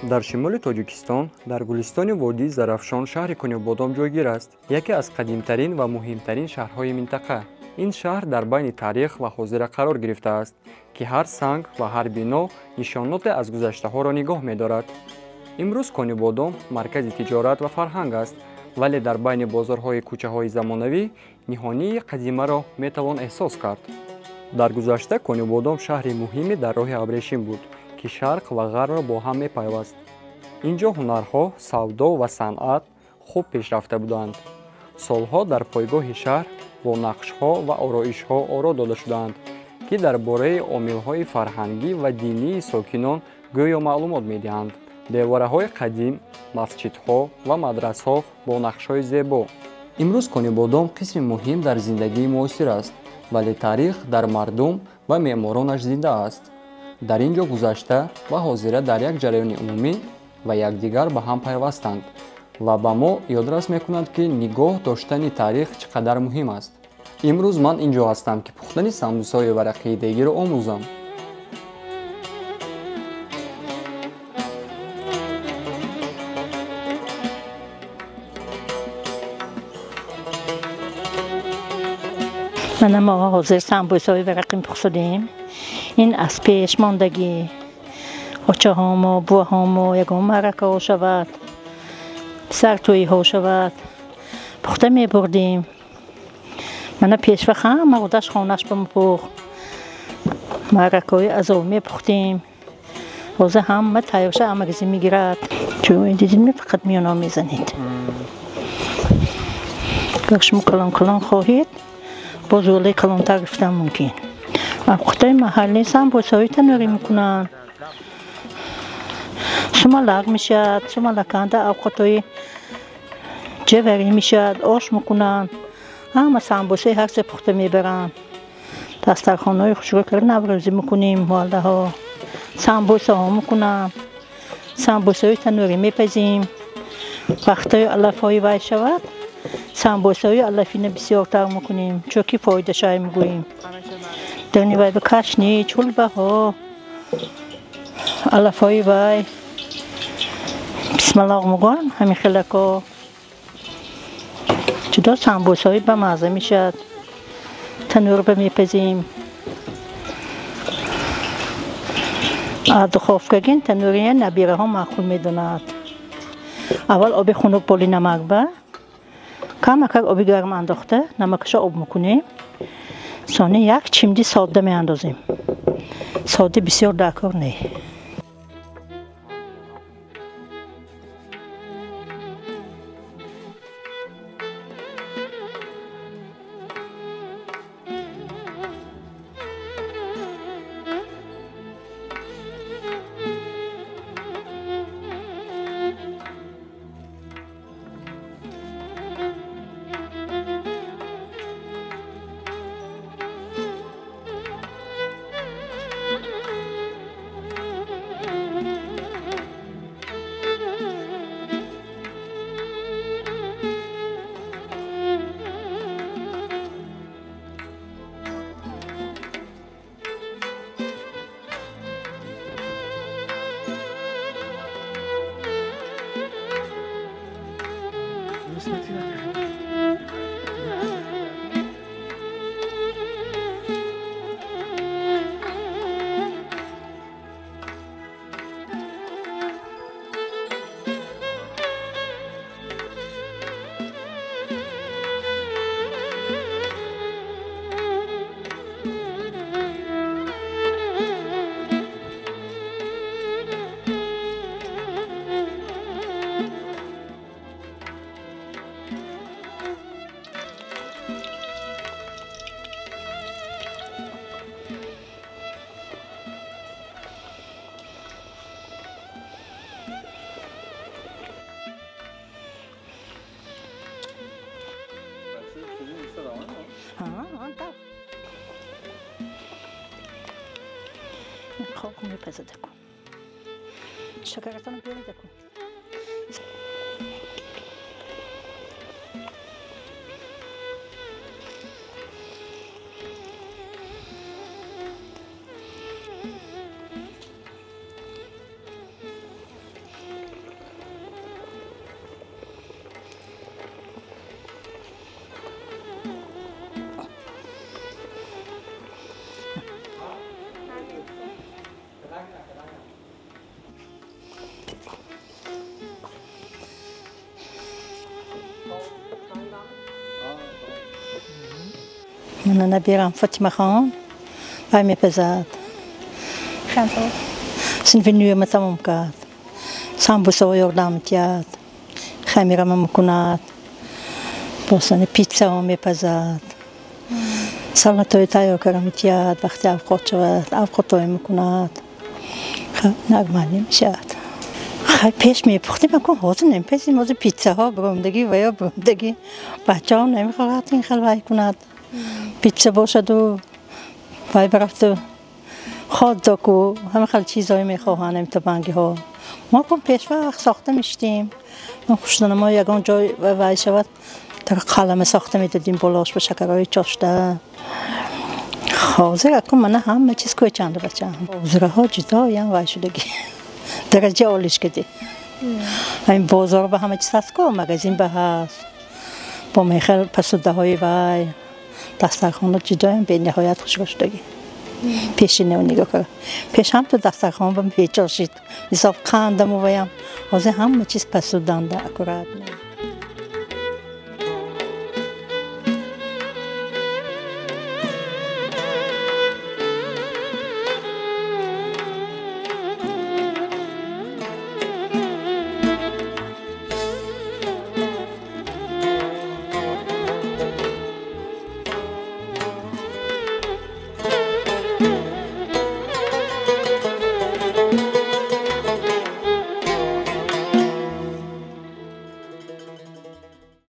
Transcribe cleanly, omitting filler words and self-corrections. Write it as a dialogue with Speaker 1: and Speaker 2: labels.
Speaker 1: Дар шимоли Тоҷикистон, дар гулистони водии Зарафшон, шаҳри Конибодом ҷойгир аст, яке аз қадимтарин ва муҳимтарин шаҳрҳои минтақа. Ин шаҳр дар байни таърих ва ҳозира қарор гирифтааст, ки ҳар санг ва ҳар бино нишоноте аз гузаштаҳоро нигоҳ медорад. Имрӯз Конибодом маркази тиҷорат ва фарҳанг аст, вале дар байни бозорҳои кӯчаҳои замонавӣ ниҳонии қадимаро метавон эҳсос кард. Дар гузашта Конибодом шаҳри муҳиме дар роҳи абрешим буд, ки шарқ ва ғарбро бо ҳам мепайваст. Ин ҷо ҳунарҳо, савдо ва санъат хуб пешрафта буданд. Солҳо дар пойгоҳи шаҳр бо нақшҳо ва ороишҳо оро дода шудаанд, ки дар бораи омилҳои фарҳангӣ ва динии сокинон гӯё маълумот медиҳанд. Девораҳои қадим, масҷидҳо ва мадрасҳо бо нақшҳои зебо. Имрӯз Конибодом қисми муҳим дар зиндагии муосир аст, вале таърих дар мардум ва меъморонаш зинда аст. Дар ин ҷо гузашта ва ҳозира дар як ҷараёни умумӣ ва якдигар ба ҳам пайвастанд ва ба мо ёдрас мекунанд, ки нигоҳ доштани таърих чӣ қадар муҳим аст. Имрӯз ман ин ҷо ҳастам, ки пухтани самбусаҳои варақии дегиро омӯзам.
Speaker 2: Мана мо ҳозир самбусаҳои варақӣ пухтадем. Ин аз пеш мондагӣ очаҳомо, буваҳомо, ягон маъракаҳо шавад, сартӯиҳо шавад, пухта мебурдем. Мана пешва ҳама худаш хонаш ба мепухт, маъракаҳои азоб мепухтем. Ҳозир ҳама тайёрша амагизӣ мегирад. Чун дидем, фақат миёна мезанед. Агар шумо калон калон хоҳед, боз зӯлаи калонтар гирифтан мумкин. Авқотҳои маҳаллӣ самбусаҳои танӯрӣ мекунанд. Сумалак мешавад, сумалаканда авқотҳои ҷаварӣ мешавад, ош мекунанд. Ҳама самбусаи ҳар се пухта мебаранд. Дастархонҳои хушрӯ карда наврӯзӣ мекунем, муаллаҳо. Самбусаҳо мекунанд. Самбусаҳои танӯрӣ мепазим. Вақтҳои алафҳои вай шавад, самбусаҳои алафина бисёртар мекунем, чунки фоидашай мегӯем. Дарни вай ба кашни, чулбаҳо, алафҳои вай бисмалоқ мегӯянд, ҳамин хелако. Ҷудо самбусаҳои бамазза мешавад. Танӯр ба мепазим. Духовкагин танӯрия набираҳо маъқул медонад. Аввал оби хунук боли намак ба камакак оби гарм андохта намакаша об мекунем. Сони як чимди содда меандозем. Содда бисёр даркор не. Хок мепазад кун. Шакаратонро биёред кун. Мана набирам Фатимахон вай мепазад. Синфи нӯҳума тамом кард. Самбусаҳо ёрдам метиҳад, хамирама мекунад, босани питсаҳо мепазад, салатҳои тайёр карда метиҳад, вақте авқот шавад авқотҳое мекунад. Нормал намешавад. Хай пеш мепухтем, акун ҳозир намепазем. Ҳозир питсаҳо биромдагӣ ва ё биромдагӣ, бачаҳо намехоҳад ин хел вай кунад. Питса бошаду вай бирафту хот-догу ҳама хел чизҳое мехоҳанд имтибангиҳо. Мо кун пешвақт сохта мешидем. Хушнамо ягон ҷой вай шавад, қалама сохта медодем болош ба шакарҳои чошта. Ҳозир акун мана ҳама чиз кӯчанда бачаам. Ҳозираҳо ҷудоям вай шудагӣ, дараҷа олиш кардӣ. Ҳамин бозор ба ҳама чиз ҳаст ку, магазин ба ҳаст, бо мехел пасудаҳои вай дастархона ҷудоям бениҳоят хушро шудагӣ. Пешинео нигоҳ кар, пеш ҳам ту дастархон ба мечошид, мисол қандаму ваям. Ҳозир ҳама чиз пасуданда аккуратно.